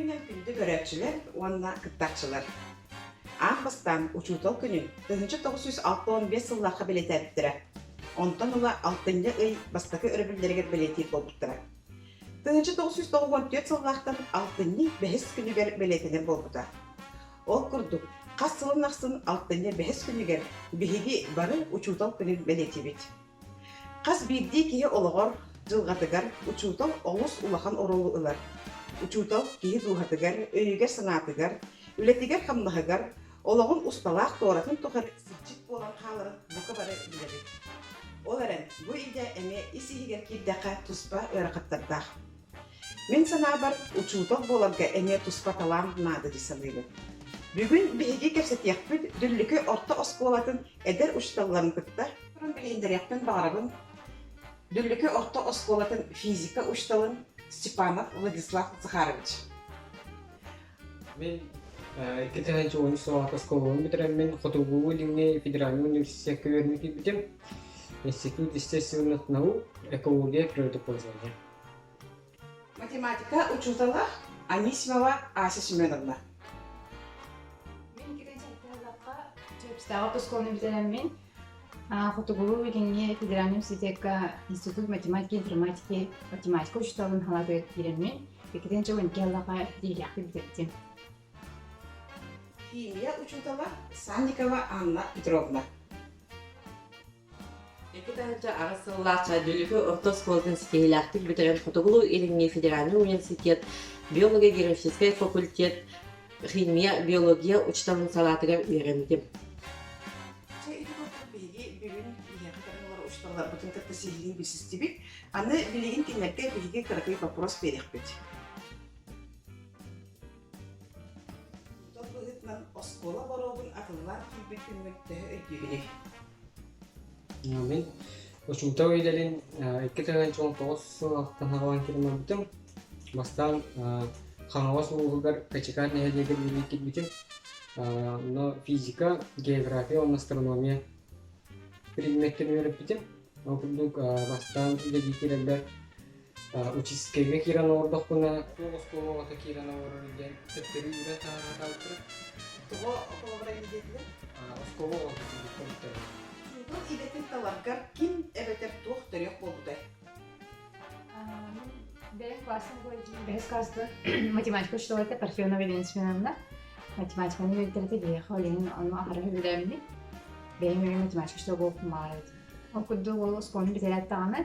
күнүнэн күндү көрөөччүлэр уонна кыттааччылар! Аан бастаан Учуутал күнүн 1965 сыллаахха бэлиэтээбиттэрэ. Онтон ыла алтынньы ый бастакы өрөбүллэригэр бэлиэтиир буолбуттара. 1994 сыллаахтан алтынньы бэһис күнүгэр бэлиэтэнэр буолбута. Ол курдук, хас сылын ахсын алтынньы бэһис күнүгэр биһиги бары Учуутал күнүн бэлиэтиибит. Хас биирдии киһи олоҕор, дьылҕатыгар учуутал олус улахан оруолу ылар. Учуутал киһи дууһатыгар, өйүгэр-санаатыгар, үлэтигэр-хамнаһыгар, олоҕун усталаах туоратын тухары сирдьит буолан хааларын бука бары билэбит. Ол эрэн, бу идэ эмиэ ис-иһигэр киирдэххэ туспа ыарахаттардаах. Мин санаабар, учуутал буоларга эмиэ туспа талаан наада дии саныыбын. Бүгүн биһиги кэпсэтиэхпит Дүллүкү орто оскуолатын эдэр учууталларын кытта туран билиһиннэриэхпин баҕарабын Дүллүкү орто оскуолатын физика учууталын Степанов Владислав Захарович. Мин 2013 сыллаах оскуолабын бүтэрэммин Хотугулуу-Илиҥҥи федеральнай университекка үөрэнэ киирбитим. Институт естественных наук, экология, природопользования. Математика учуутала Анисимова Ася Семеновна. Мин кирэн-сайталлахха Чөпстааҕы оскуоланы бүтэрэммин Хотугулуу-Илиҥҥи федеральнай университекка Институт математики и информатики математика учууталын халаатыгар киирэммин, иккитин жыл инки аллаха диилээхпин бүтэрдим. Химия учуутала Санникова Анна Петровна. 2008 сыллаах Дүллүкү орто оскуолатын ситиһиилээхтик бүтэрэн Хотугулуу-Илиҥҥи федеральнай университет биолого-географическай факультет химия, биология учууталын салаатыгар үөрэммитим. Чэ, ити курдук биһиги бүгүн биһиэхэ кэлэн олорор учууталларбытын кытта сиһилии билсистибит. Аны билигин кинилэргэ биһиги кыракый боппуруос биэриэхпит. Учуутал быһыытынан оскуола боруогун атыллаан киирбит күммүт төһө өйдүүгүнүй? Мин учуутал идэлин 2019 сыллаахтан саҕалаан киирэн барбытым. Бастаан Хаҥалас улууһугар Качикан нэһилиэгэр үлэлии киирбитим. Онно физика, география уонна астрономия предметтэрин үөрэппитим. Ол курдук бастаан үлэлии киирэрбэр Учительскайга киирэн олордохпуна, туох оскуола оҕото киирэн олорор диэн төттөрү үүрэн таһааралаабыттара. Тоҕо холобура диэтилэр? Оскуола оҕото киирбиттэр. Учуутал идэтин таларгар ким эбэтэр туох төрүөх буолбутай? Бэйэм классым бэһис класстан математика учуутала этэ Парфенова Елена Семеновна. Математиканы үөрэтэр этэ биһиэхэ ол иһин ону аһара сөбүлээбитим. Бэйэм эмиэ математика учуутала буолуохпун баҕарар этим. Ол курдук ол оскуоланы бүтэрээт даҕаны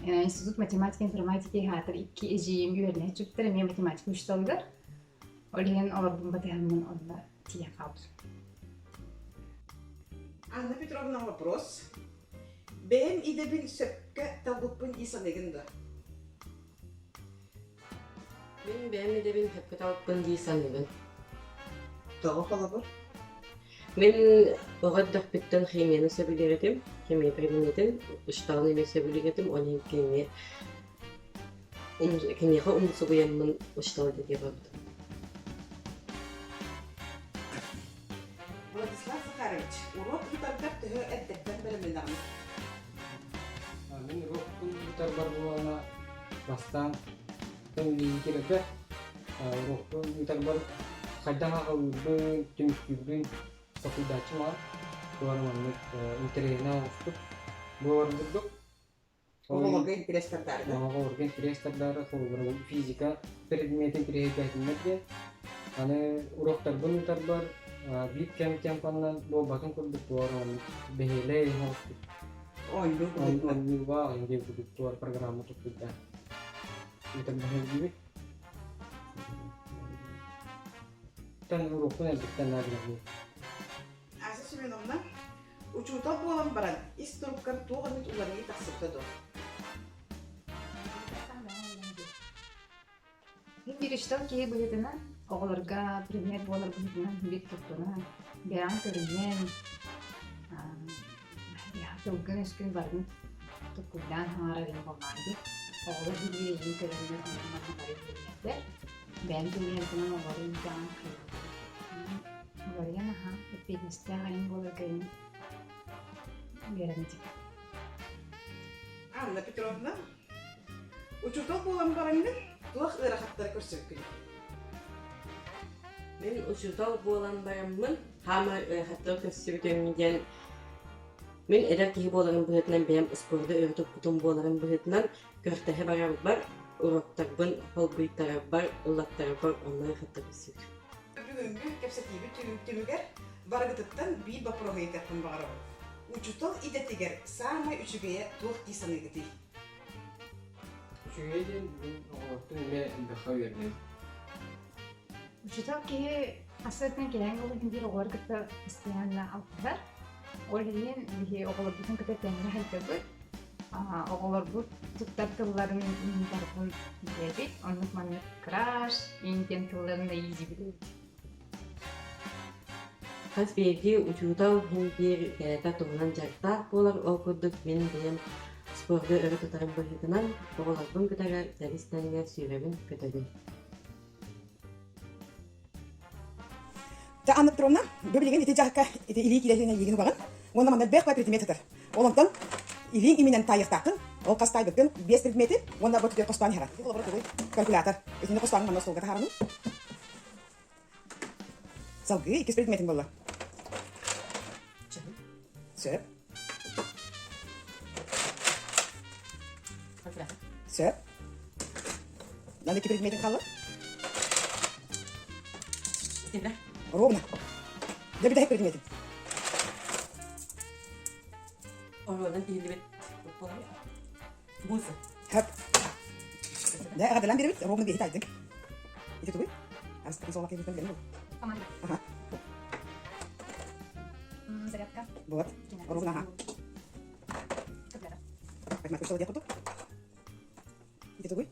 Институт математики информатики аатыр икки эдьиийим үөрэнэ сылдьыбыттар эмиэ математика учууталыгар. Ол иһин олорбун батыһаммын онно тиийэн хаалбытым. Анна Петровна вопрос. Бэйэм идэбин сөпкө талбыппын дии саныыгын дуо? Мин бэйэм идэбин сөпкө талбыппын дии саныыбын. Тоҕо холобур? Мин оҕо эрдэхпиттэн химияны сөбүлүүр этим, химия предметин, учууталын эмиэ сөбүлүүр этим, ол иһин кинини киниэхэ умсугуйаммын учуутал идэтигэр барбытым. Владислав Захарович, уруок ыытаргар төһө эрдэттэн бэлэмнэнэҕин? Мин уруокпун ыытарбар буолана бастаан кэлбэ уруокпун ыытарбар хайдах аҕалыырбын, түмүктүүрбүн толкуйдааччым аҕай. Туора маннык интэриэһинэй оҥостук буоларын курдук. Оҕолорго интэриэс тардаары да? Оҕолорго интэриэс тардаары холобура физика предметин интэриэһиргээтиннэр диэн. Аны уруоктарбын ыытарбар биир кэм темпанан буолбатын курдук туора маннык бэһиэлэй оҥостук Оонньуу быһыытынан. Оонньуулаах диэн курдук туора программа толкуйдаан ыытар Тан уруокпун элбэхтэн наадыйабын. Ася Семеновна, учуутал буолан баран ис туруккар туох эмит уларыйыы тахсыбыта дуо? Мин биир учуутал киһи быһыытынан оҕолорго предмет буолар быһыытынан биир туттунан, бэйэҕин көрүнэн, тылгын-өскүн барытын толкуйдаан таҥарар ини буоллаҕа дии. Оҕолор биир эйигин көрөннөр онон-манан бары үөрэнэрдэр. Бэйэм примербынан оҕолору иитэҕин уларыйан аһа эппиэтинэстээх айан буоларга үөрэммитим. Анна Петровна, учуутал буолан бараҥҥын туох ыарахаттары көрсөккүнүй? Мин учуутал буолан бараммын, хаамар ыарахаттары көрсүбүтүм диэн мин эдэр киһи буоларым быһыытынан бэйэм спорду өрө туппутум буоларым быһыытынан күрэхтэһэ барарбар, уруоктарбын холбуйтарарбар, ыллаттарарбар онно ыарахаттары көрсүбүтүм. Бүгүҥҥү кэпсэтиибит түмүгэр барыгытыттан биир боппуруоһу ыйытыахпын баҕарабын. Учуутал идэтигэр саамай үчүгэйэ туох дии саныыгытый? Үчүгэй диэн мин оҕолортон эмиэ элбэххэ үөрэнэбин. Учуутал киһи ассыаттан кэлэн олорон биир оҕолору кытта постоянно алтыһар. Ол иһин биһи оҕолорбутун кытта тэҥҥэ сылдьабыт. Оҕолорбут туттар тылларын барытын билэбит. Оннук маннык краш, индиан тылларын да изи билэбит. Хас биирдии учуутал иһин биир бэйэтэ туһунан дьарыктаах буолар, ол курдук мин бэйэм спорду өрө тутарым быһыытынан оҕолорбун кытары тэбис-тэҥҥэ сүүрэбин-көтөбүн. Та Анна Петровна, бу билигин ити дьаһыкка ити илии киирэринэн илиигин угаҕын уонна манна элбэх предмет сытар. Ол онтон илииҥ иминэн таайыахтааххын, ол хас таайбыккын биэс предмети уонна бу түгэн хостоон иһэҕин. Холобура тугуй? Калькулятор. Итини хостоон манна остуолга таһаарабын. Салгыы иккис предметин буолла. Сөп. Сөп. Надо икки предметин хаалла. Ровно. Дьэ бүтэһик предметин. Оруонан тиһиллибит Бусы. Хөп. Дэ эҕэрдэлээн биэрэбит, ровно биэһи таайдыҥ. Ити тугуй? Астыкын солак киһитин билэн Ага. Зарядка. Вот. Ровно, ага. Математика что диэх курдук? Ити тугуй?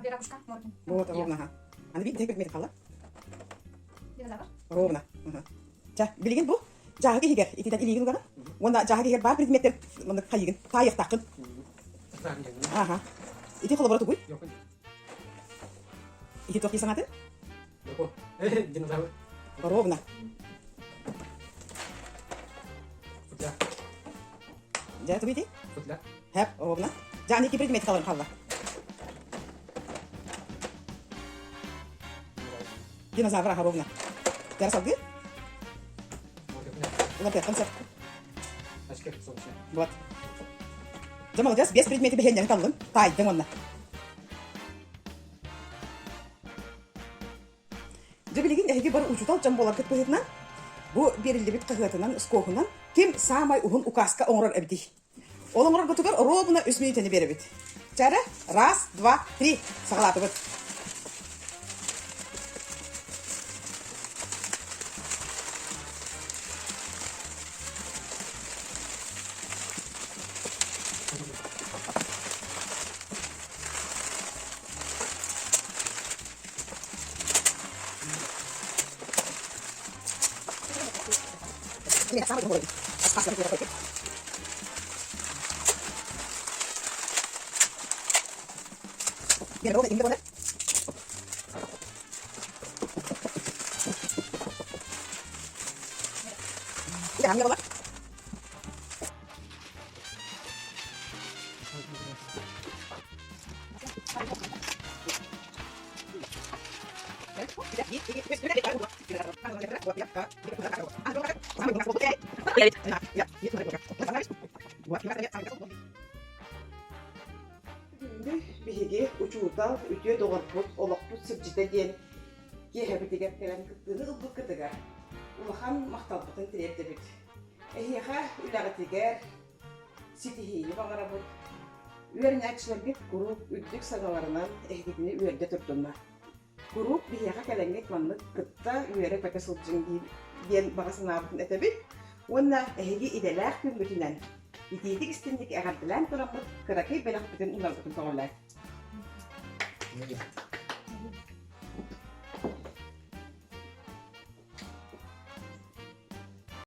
Веракушка, Морген. Вот, ровно, ага. Аны биир бүтэһик предмет хаалла. Динозавр. Ровно. Ага. Ча, билигин бу дьааһык иһигэр ититэн илиигин угаҕын уонна дьааһык иһигэр баар предметтэр маннык хайыгын таайыахтааххын. Аха. Ити холобура тугуй? Ити туох дии санаатыҥ? Динозавр. Ровно. Футляр. Дьэ, тугуй ити? Футляр. Хэп, ровно. Дьэ, аны ики предмети талан хаалла. Динозавр аха ровно. Тера салгыы. Уларытыаххын сөп. Вот. Дьэ, молодец, без предмети бэһиэнньэни таллын. Таайдыҥ уонна. Дьэ, билигин эһиги бары учуутал дьон буоларгыт быһыытынан, бу биэриллибит хаһыатынан, скоһунан ким саамай уһун указка оҥорор эбитий? Ол оҥороргутугар оруобуна үс мүнүүтэни биэрэбит. Чэ раз, два, три, саҕалаатыбыт. Бүгүҥҥү биһиги учуутал, үтүө доҕорбут, олохпут сирдьитэ диэн киэһэбитигэр кэлэн кыттыыны ылбыккытыгар улахан махталбытын тириэрдэбит. Эһиэхэ үлэҕитигэр ситиһиини баҕарабыт. Үөрэнээччилэргит куруук үрдүк санааларынан эһигитини үөрдэ турдуннар. Куруук биһиэхэ кэлэҥҥит маннык кытта үөрэ-көтө сылдьыҥ диэн баҕа санаабытын этэбит уонна эһиги идэлээх күҥҥүтүнэн итиитик истиҥник эҕэрдэлээн тураммыт кыракый бэлэхпитин ыларбытын көҕүлээт.